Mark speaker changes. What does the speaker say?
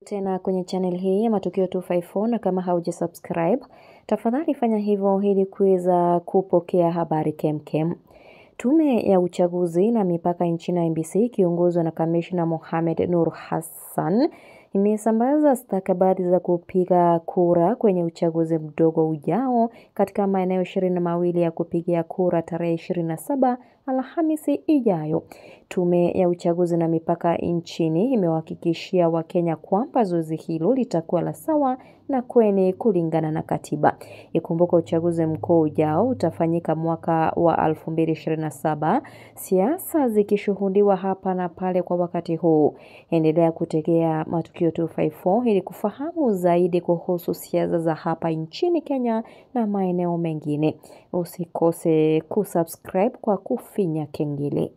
Speaker 1: Tena kwenye channel hii ya Matukio 254, na kama haujasubscribe tafadhali fanya hivyo ili kuweza kupokea habari kemkem. Tume ya Uchaguzi na Mipaka nchini IEBC ikiongozwa na Kamishna Mohamed Nur Hassan imesambaza stakabadhi za kupiga kura kwenye uchaguzi mdogo ujao katika maeneo 22 ya kupigia kura tarehe 27 Alhamisi ijayo. Tume ya Uchaguzi na Mipaka nchini imewahakikishia Wakenya kwamba zoezi hilo litakuwa la sawa na kweni kulingana na katiba. Ikumbuka uchaguzi mkuu ujao utafanyika mwaka wa 2027, siasa zikishuhudiwa hapa na pale kwa wakati huu. Endelea kutegea Matukio 254 ili kufahamu zaidi kuhusu siasa za hapa nchini Kenya na maeneo mengine. Usikose kusubscribe kwa kufinya kengele.